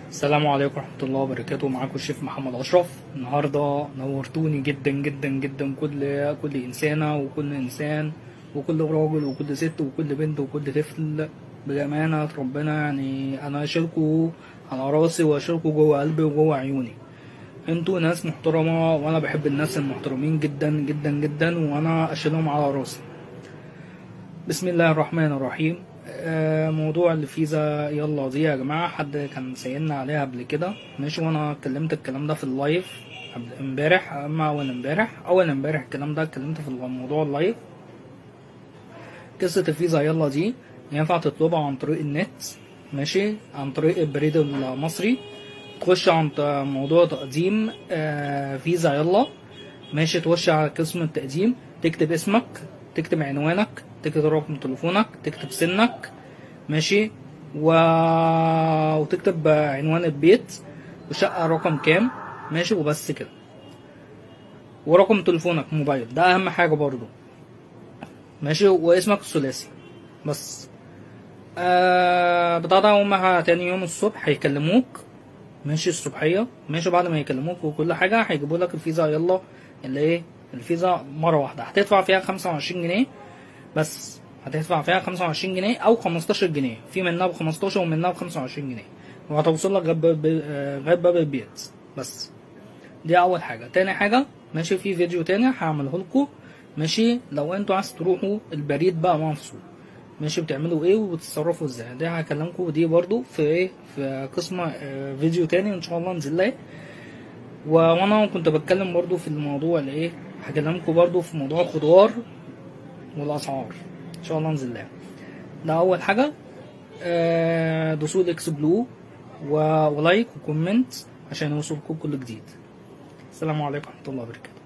السلام عليكم ورحمة الله وبركاته. معاكم الشيف محمد أشرف. النهاردة نورتوني جدا جدا جدا، كل إنسانة وكل إنسان وكل راجل وكل ست وكل بنت وكل طفل، بأمانة ربنا يعني أنا أشيلكوا على راسي وأشيلكوا جوه قلبي وجوه عيوني. انتوا ناس محترمة وأنا بحب الناس المحترمين جدا جدا جدا، وأنا أشيلهم على راسي. بسم الله الرحمن الرحيم. موضوع الفيزا يلا دي يا جماعة، حد كان سألنا عليها قبل كده، ماشي، وانا اتكلمت الكلام ده في ال live قبل امبارح، اما اول امبارح، اول امبارح الكلام ده اتكلمت في الموضوع ال live. قصة الفيزا يلا دي ينفع تطلبها عن طريق النت، ماشي، عن طريق البريد المصري. تخش عن موضوع تقديم فيزا يلا، ماشي، تخش على قسم التقديم، تكتب اسمك، تكتب عنوانك، تكتب رقم تليفونك، تكتب سنك، ماشي، وتكتب عنوان البيت وشقة رقم كام، ماشي، وبس كده، ورقم تليفونك موبايل، ده اهم حاجة برضو، ماشي، واسمك الثلاثي بس. بتاع ده هما تاني يوم الصبح هيكلموك، ماشي، الصبحية، ماشي، بعد ما يكلموك وكل حاجة هيجيبوا لك الفيزا يلا، اللي ايه الفيزا مرة واحدة هتدفع فيها 25 جنيه بس، هتدفع فيها 25 جنيه او 15 جنيه، في منها ب15 ومنها ب25 جنيه، وهتوصل لك لغاية باب البيت بس. دي اول حاجة. تاني حاجة، ماشي، في فيديو تاني هعمله لكم، ماشي، لو انتوا عايز تروحوا البريد بقى نفسه، ماشي، بتعملوا ايه وبتتصرفوا ازاي، ده هكلمكم دي برضو في ايه، في قسم فيديو تاني ان شاء الله نزل له. وانا كنت بتكلم برضو في الموضوع اللي ايه، هكلمكم برضو في موضوع الخضار والاسعار ان شاء الله نزل لها. ده اول حاجه. دوسوا explore و like و comment عشان يوصلكم كل جديد. السلام عليكم ورحمه الله وبركاته.